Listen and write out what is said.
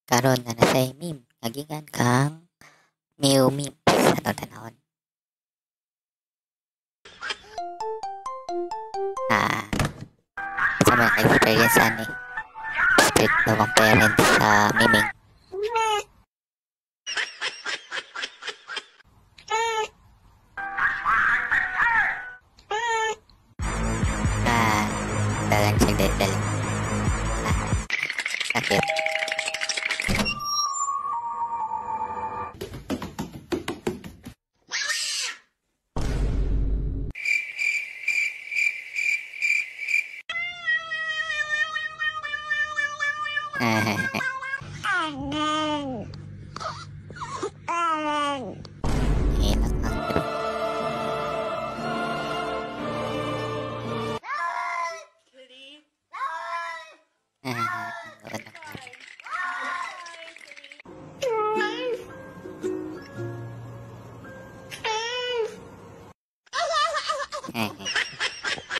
Karon na nasay meme nga gikan kang Mew Memes atong tanawon. Sa may experience ani, strict daw ang parents sa miming. Dalang siyang dali. Sakit. Hilak ang Ang ganda ng kami.